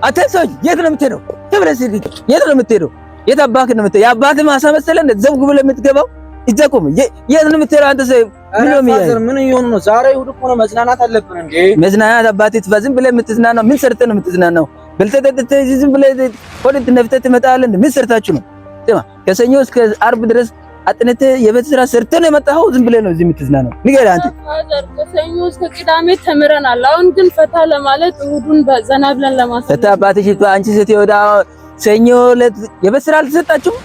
አንተ ሰው የት ነው የምትሄደው? ተብለህ የት ነው የምትሄደው? የት አባክ ነው የምትሄደው? የአባትህ ማሳ መሰለህ እንደ ዘውግ ብለህ የምትገባው? እዛ ቁም። የት ነው የምትሄደው? አንተ ሰው ምን ነው Father፣ ምን እየሆኑ ነው? ዛሬ እሑድ እኮ ነው፣ መዝናናት አለብን እንዴ። መዝናናት አባትህ ትፋ። ዝም ብለህ የምትዝናናው ምን ሰርተህ ነው የምትዝናናው? በልተህ ጠጥተህ ዝም ብለህ ሆድህን ነፍተህ ትመጣለህ። ምን ሰርታችሁ ነው? ስማ፣ ከሰኞ እስከ ዓርብ ድረስ አጥንተህ የቤት ስራ ሰርተህ ነው የመጣኸው? ዝም ብለህ ነው እዚህ የምትዝናናው? ንገረኝ አንተ። Father፣ ከሰኞ እስከ ቅዳሜ ተምረናል። አሁን ግን ፈታ ለማለት እሑዱን ዘና ብለን ለማሳለፍ። ፈታ አባትሽ ይጥፋ። አንቺ ሴትዮ ወዳ ሰኞ ዕለት የቤት ስራ አልተሰጣችሁም?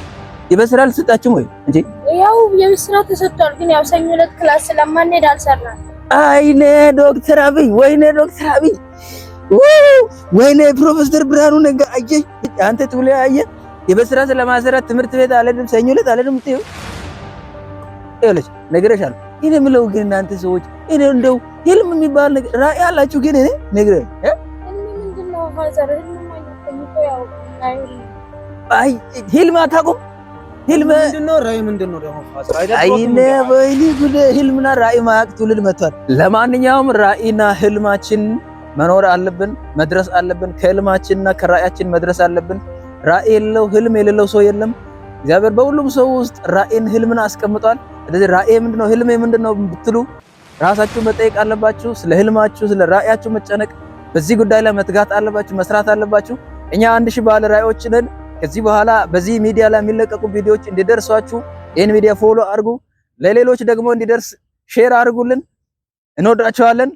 የቤት ስራ አልተሰጣችሁም ወይ እንጂ? ያው የቤት ስራ ተሰጥቷል፣ ግን ያው ሰኞ ዕለት class ስለማንሄድ አልሰራንም። አይኔ ዶክተር አብይ፣ ወይኔ ዶክተር አብይ፣ ወይኔ ፕሮፌሰር ብርሃኑ ነጋ። አየህ አንተ ትውልድ፣ አየህ፣ የቤት ስራ ስለማሰራት ትምህርት ቤት አልሄድም፣ ሰኞ ዕለት አልሄድም። ይኸውልሽ ነግሬሻለሁ። እኔ የምለው ግን እናንተ ሰዎች እኔ እንደው ህልም የሚባል ነገር ራዕይ አላችሁ? ግን እኔ ነግሬህ ህልም ምንድን ነው father? ህልም እኮ ያው አይ ህልም አታውቁም? ህልም ምንድን ነው? ራዕይ ምንድን ነው ደግሞ father? አይኔ ወይኔ ጉዴ! ህልምና ራዕይ ማያውቅ ትውልድ መጥቷል። ለማንኛውም ራዕይና ህልማችን መኖር አለብን፣ መድረስ አለብን። ከህልማችንና ከራዕያችን መድረስ አለብን። ራዕይ የሌለው፣ ህልም የሌለው ሰው የለም። እግዚአብሔር በሁሉም ሰው ውስጥ ራዕይን ህልምን አስቀምጧል። ስለዚህ ራዕይ ምንድነው፣ ህልሜ ምንድነው ብትሉ ራሳችሁ መጠየቅ አለባችሁ። ስለ ህልማችሁ፣ ስለ ራዕያችሁ መጨነቅ፣ በዚህ ጉዳይ ላይ መትጋት አለባችሁ፣ መስራት አለባችሁ። እኛ 1000 ባለ ራዕዮች ነን። ከዚህ በኋላ በዚህ ሚዲያ ላይ የሚለቀቁ ቪዲዮዎች እንዲደርሷችሁ ይህን ሚዲያ follow አድርጉ። ለሌሎች ደግሞ እንዲደርስ share አድርጉልን። እንወዳችኋለን።